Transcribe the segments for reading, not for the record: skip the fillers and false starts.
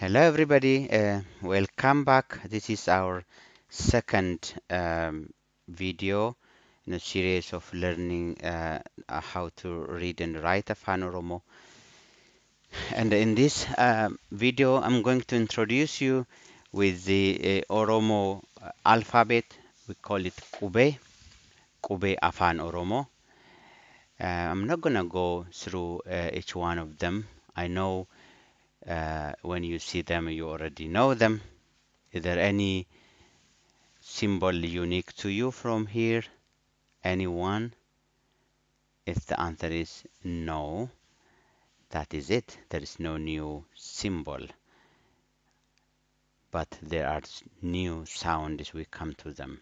Hello, everybody. Welcome back. This is our second video in a series of learning how to read and write a Afaan Oromo. And in this video, I'm going to introduce you with the Oromo alphabet. We call it Qubee, Qubee Afaan Oromo. I'm not going to go through each one of them. I know when you see them, you already know them. Is there any symbol unique to you from here? Anyone? If the answer is no, that is it. There is no new symbol, but there are new sounds as we come to them.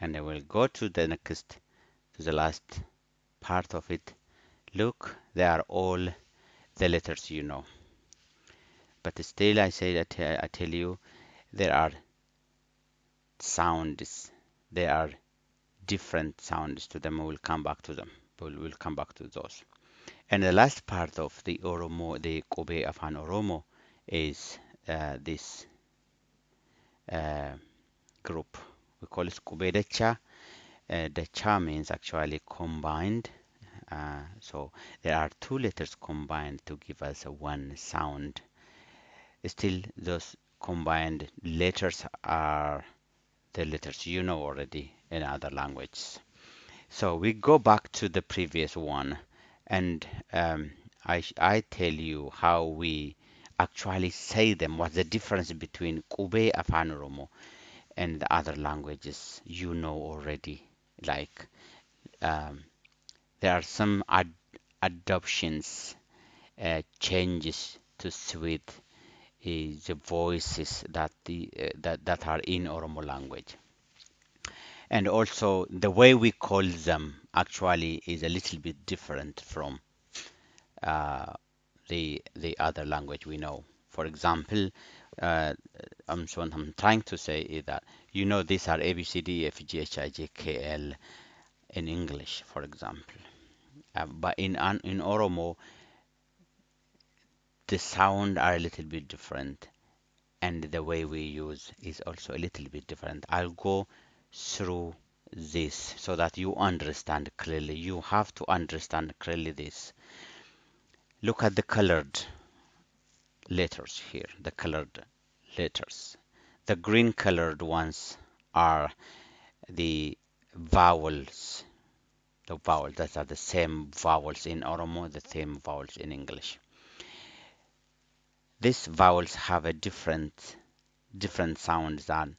And I will go to the next, to the last part of it. Look, they are all the letters you know. But still, I say that I tell you, there are sounds. There are different sounds to them. We will come back to them. We'll come back to those. And the last part of the Oromo, the Qubee Afaan Oromo, is this uh, group. We call it Qubee Dacha. Dacha means actually combined. So there are two letters combined to give us one sound. Still, those combined letters are the letters you know already in other languages. So we go back to the previous one, and I tell you how we actually say them. What's the difference between Qubee Afaan Oromo and the other languages you know already? Like there are some adoptions, changes to suit the voices that are in Oromo language. And also the way we call them actually is a little bit different from uh, the other language we know. For example, so what I'm trying to say is that you know these are A B C D E F G H I J K L in English, for example. But in Oromo, the sound are a little bit different, and the way we use is also a little bit different. I'll go through this so that you understand clearly. You have to understand clearly this. Look at the colored letters here, the colored letters. The green colored ones are the vowels. The vowels that are the same vowels in Oromo, the same vowels in English. These vowels have a different sounds than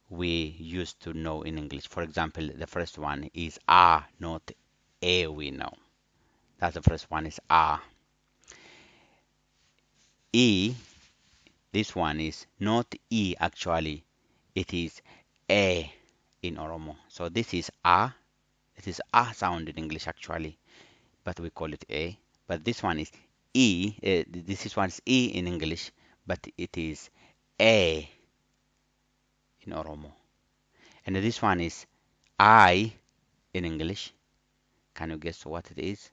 we used to know in English. For example, the first one is A, not A we know. That's the first one is A. E, this one is not E actually. It is A in Oromo. So this is A. It is A sound in English actually, but we call it A. But this one is E. This one is E in English, but it is A in Oromo. And this one is I in English. Can you guess what it is?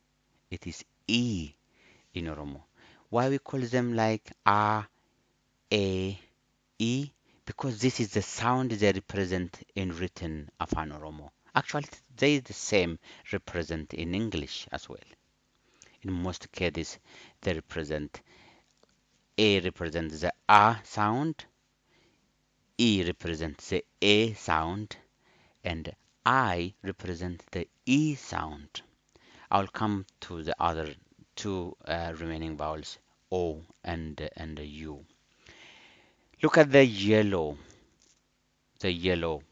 It is E in Oromo. Why we call them like A, E? Because this is the sound they represent in written Afaan Oromo. Actually, they the same represent in English as well. In most cases, they represent A represents the A sound, E represents the A sound, and I represent the E sound. I'll come to the other two remaining vowels, O and U. Look at the yellow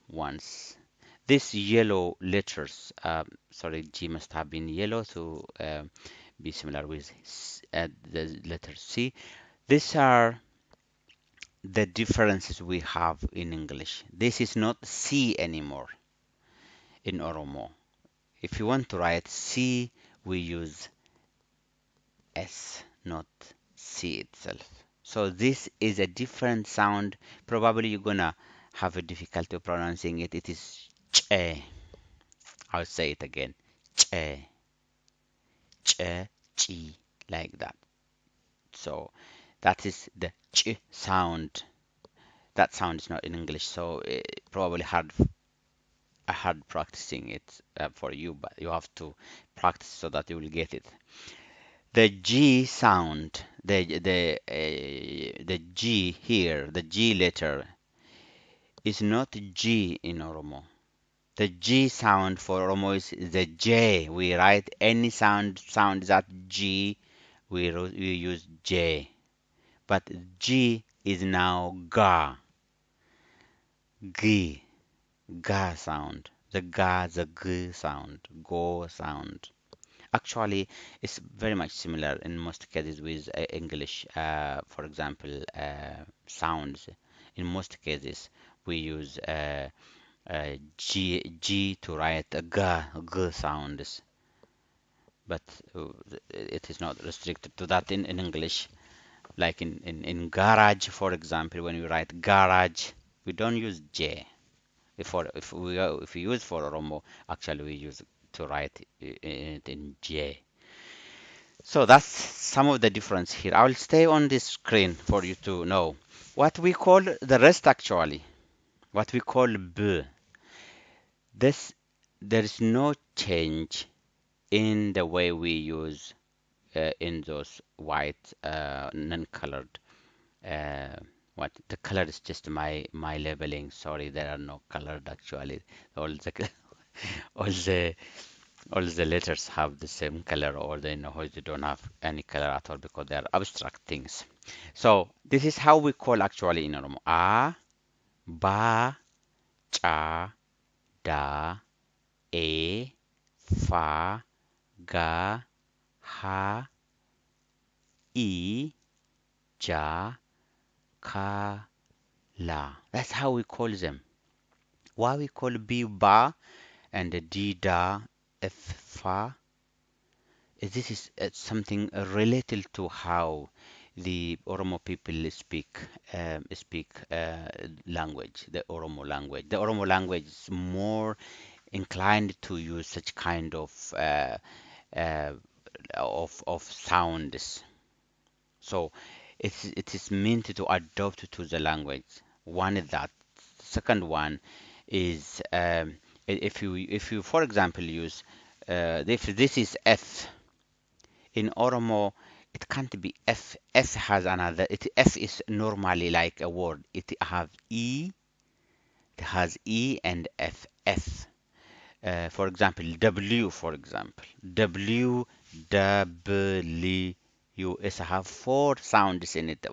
ones. These yellow letters, sorry, G must have been yellow to be similar with the letter C. These are the differences we have in English. This is not C anymore in Oromo. If you want to write C, we use S, not C itself. So this is a different sound. Probably you're gonna have a difficulty pronouncing it. It is che. I'll say it again. Che, chi, like that. So That is the ch sound. That sound is not in English, so probably hard practicing it for you, but you have to practice so that you will get it. The G sound, the G here, the G letter is not G in Oromo. The G sound for Oromo is the J. We write any sound that G, we use J. But G is now ga, g, ga sound. The ga, the g sound, go sound. Actually, it's very much similar in most cases with English. For example, sounds. In most cases, we use G to write a g sounds, but it is not restricted to that in English. Like in garage, for example, when we write garage, we don't use J. If we use for Oromo, actually we use to write it in J. So that's some of the difference here. I will stay on this screen for you to know what we call the rest actually. What we call B. This there is no change in the way we use in those white non-colored what the color is just my labeling. Sorry, there are no colored actually. All the all the all the letters have the same color, or they don't have any color at all because they are abstract things. So this is how we call actually in Oromo. A, ba, cha, da, e, fa, ga, ha, I, ja, ka, la. That's how we call them. Why we call B ba and the D da, F fa? This is something related to how the Oromo people speak language, the Oromo language. The Oromo language is more inclined to use such kind uh, of sounds. So it is meant to adapt to the language. One is that. Second one is if you for example use if this is F in Oromo, it can't be F. F has another. F is normally like a word. It have E. It has E and F. F. For example, W. For example, W, W, S have four sounds in it.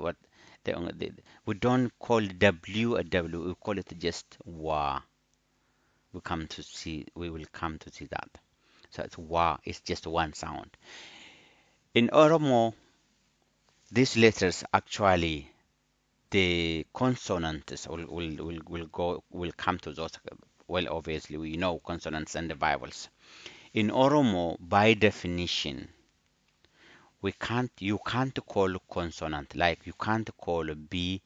We don't call W a W. We call it just wa. We will come to see that. So it's wa. It's just one sound. In Oromo, these letters actually the consonants will come to those. Well, obviously we know consonants and the vowels. In Oromo, by definition, we can't you can't call consonant like you can't call B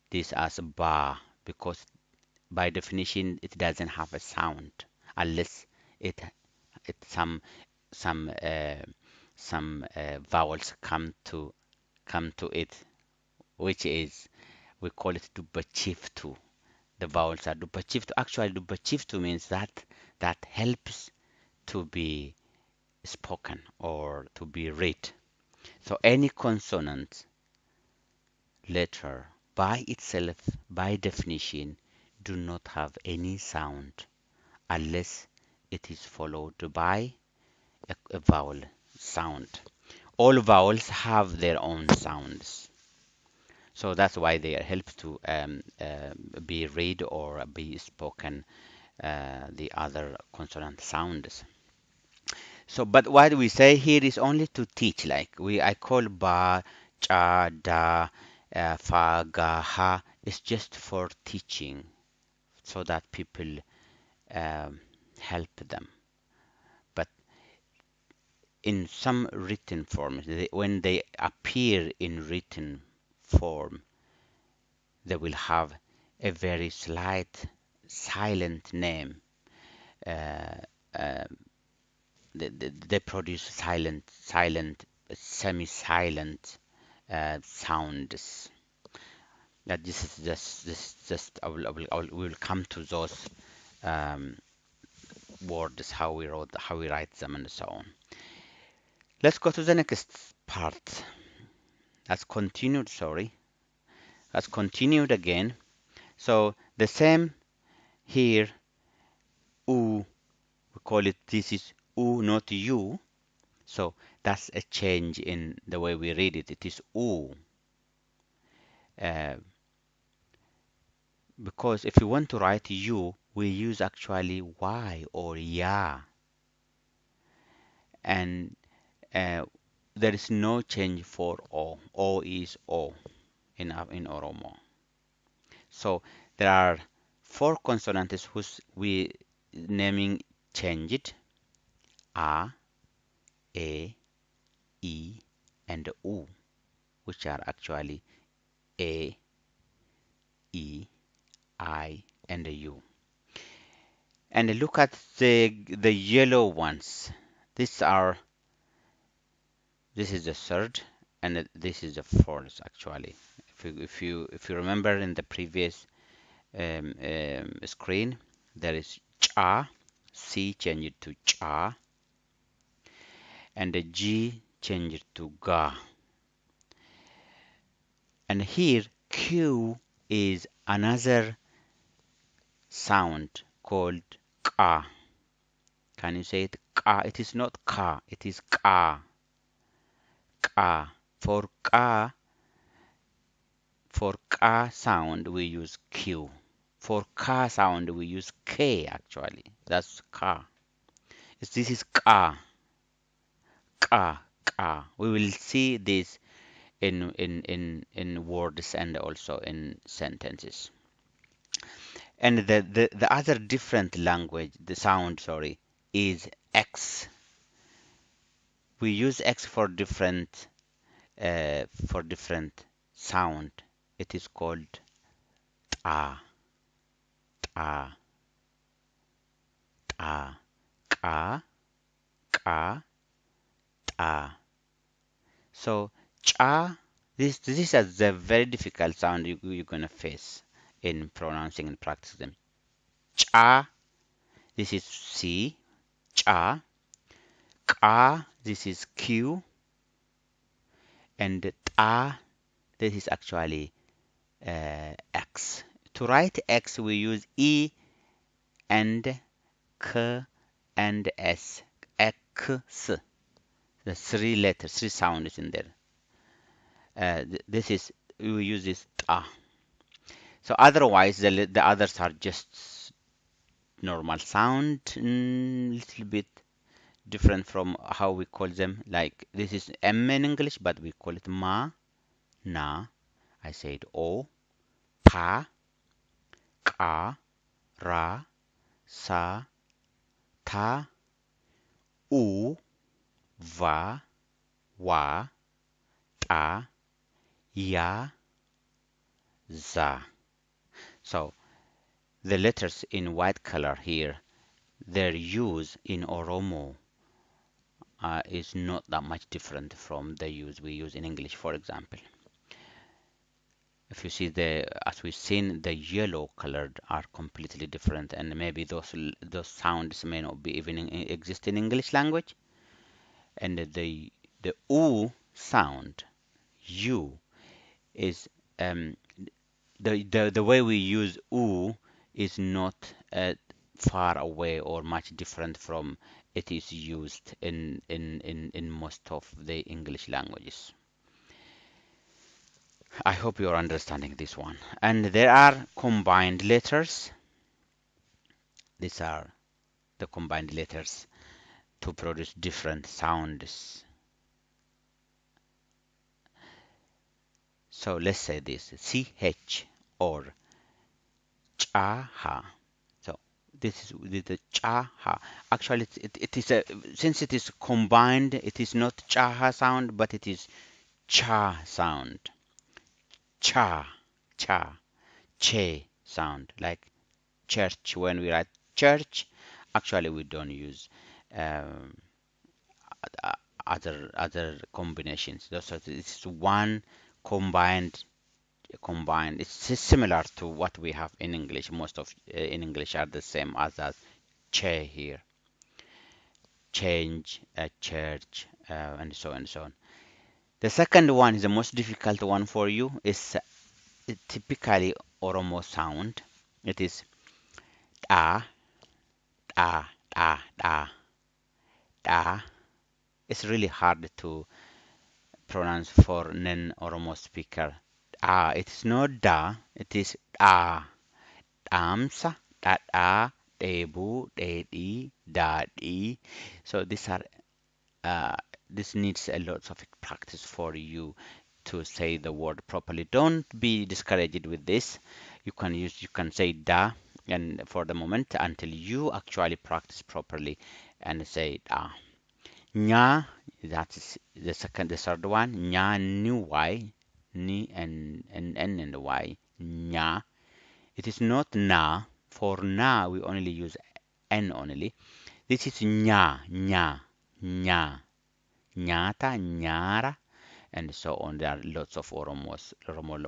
this as ba because by definition it doesn't have a sound unless it it some vowels come to it, which is we call it dubachiftu. The vowels are dubachiftu. Actually, dubachiftu means that helps to be spoken or to be read. So any consonant letter by itself, by definition, do not have any sound unless it is followed by a vowel sound. All vowels have their own sounds. So that's why they help to be read or be spoken, the other consonant sounds. So, but what we say here is only to teach. Like I call ba, cha, da, fa, ga, ha. It's just for teaching, so that people help them. But in some written forms, when they appear in written form, they will have a very slight silent name. Uh, uh, they produce silent, semi-silent sounds. That this is just we will come to those um, words, how we wrote, how we write them, and so on. Let's go to the next part. That's continued. Sorry, that's continued again. So the same here. U, we call it. This is U, not U. So that's a change in the way we read it. It is U. Uh, because if you want to write U, we use actually Y or Ya. And there is no change for O. O is O in Oromo. So there are four consonants whose we naming changed: A, E, E, and U, which are actually A, E, I, and U. And look at the yellow ones. These are This is the third, and this is the fourth actually. If you remember in the previous screen, there is cha, C changed to cha, and the G changed to ga. And here Q is another sound called ka. Can you say it? Ka. It is not ka. It is ka. Ka. For ka sound we use Q. For ka sound we use K actually. That's ka. This is ka. Ka. Ka. We will see this in words and also in sentences. And the other different language, the sound, sorry, is X. We use X for different sound. It is called ta, ta, ta, ka, ka, ta. So cha, this is a very difficult sound you're gonna face in pronouncing and practicing them. Cha, this is C, cha. Ka, this is Q, and ta, this is actually X. To write X, we use E and K and S. X. The three letters, three sounds in there. This is we use this ta. So otherwise, the others are just normal sound, little bit different from how we call them. Like this is M in English, but we call it ma, na. I said o, pa, ka, ra, sa, ta, u, va, wa, ta, ya, za. So the letters in white color here, their use in Oromo is not that much different from the use we use in English, for example. If you see as we've seen, the yellow colored are completely different, and maybe those sounds may not be even exist in English language. And the U sound, U, is the way we use U is not far away or much different from it is used in most of the English languages. I hope you're understanding this one. And there are combined letters. These are the combined letters to produce different sounds. So let's say this CH or cha-ha. So this is the cha-ha. Actually, it is since it is combined, it is not cha-ha sound, but it is cha sound. Cha, cha, che sound, like church. When we write church, actually we don't use um, other combinations. So it's one combined combined. It's similar to what we have in English. Most of in English are the same as che here, change, church, and so on and so on. The second one is the most difficult one for you. Is typically Oromo sound. It is da, da, da, da, da. It's really hard to pronounce for non-Oromo speaker. It is not da, it is da. Dhaamsa, dhadhaa, dheebuu, dheedhii, daadhii. So uh, this needs a lot of practice for you to say the word properly. Don't be discouraged with this. You can say da and for the moment until you actually practice properly and say da. Nya, that's the third one. Nya, new y, ni and n and y. Nya. It is not na. For na, we only use n only. This is nya, nya, nya, nyata, nyara, and so on. There are lots of Oromo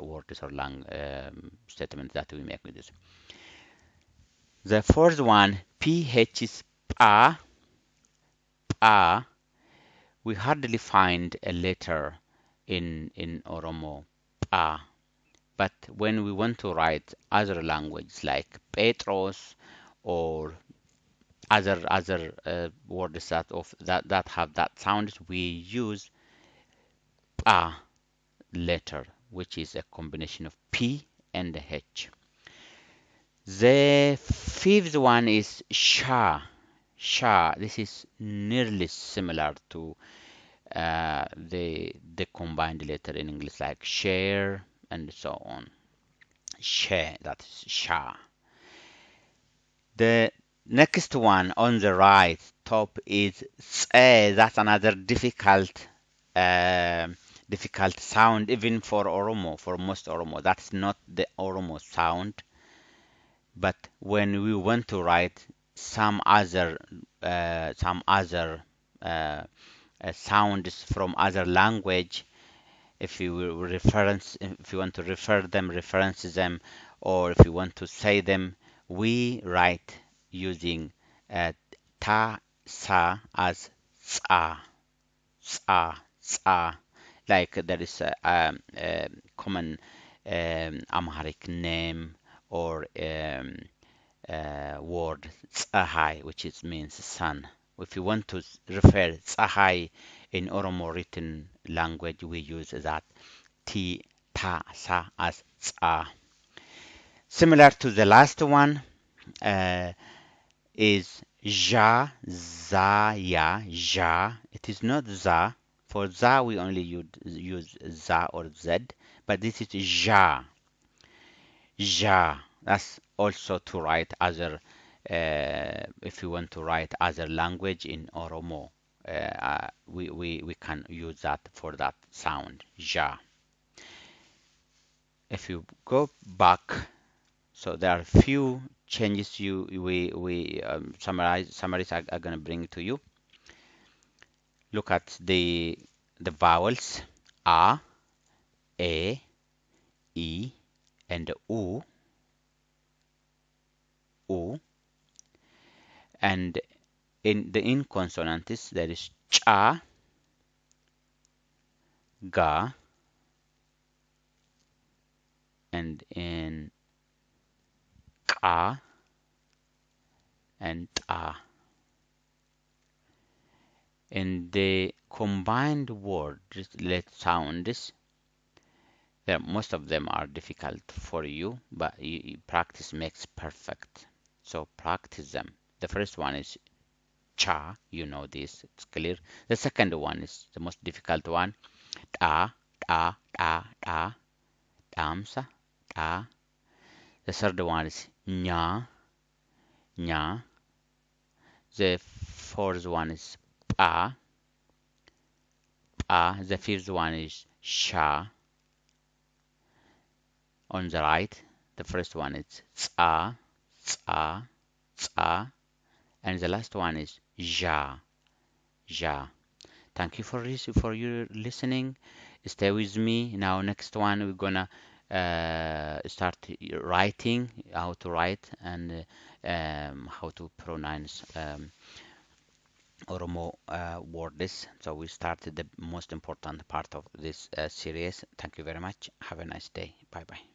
words or lang statements that we make with this. The fourth one, ph is pa, pa. We hardly find a letter in Oromo, pa. But when we want to write other languages like Petros or other words that have that sound, we use a letter, which is a combination of P and H. The fifth one is sha. Sha. This is nearly similar to the combined letter in English like share and so on. Share. That is sha. The next one on the right top is tse. That's another uh, difficult sound even for Oromo, for most Oromo. That's not the Oromo sound, but when we want to write some other uh, sounds from other language, if if you want to reference them, or if you want to say them, we write using uh, ta sa as sa sa sa. Like there is a common Amharic name or word tsahai, which means sun. If you want to refer tsahai in Oromo written language, we use that ti ta sa as tsa. Similar to the last one uh, is ja, za, ya, ja. It is not za. For za, we only use za or z, but this is ja, ja. That's also to write if you want to write other language in Oromo, we can use that for that sound, ja. If you go back, so there are few changes we summaries are going to bring to you. Look at the vowels a, e, and u, and in the consonants there is cha, ga, and in ka and ta. In the combined words, let sounds, most of them are difficult for you, but practice makes perfect. So practice them. The first one is cha, you know this, it's clear. The second one is the most difficult one, da, da, da, da, damsa, da. The third one is nya, nya. The fourth one is pa, pa. The fifth one is sha. On the right, the first one is tsa, tsa, tsa, and the last one is ja, ja. Thank you for your listening. Stay with me. Now, next one, we're gonna start writing, how to write and how to pronounce Oromo words. So we started the most important part of this series. Thank you very much. Have a nice day. Bye bye.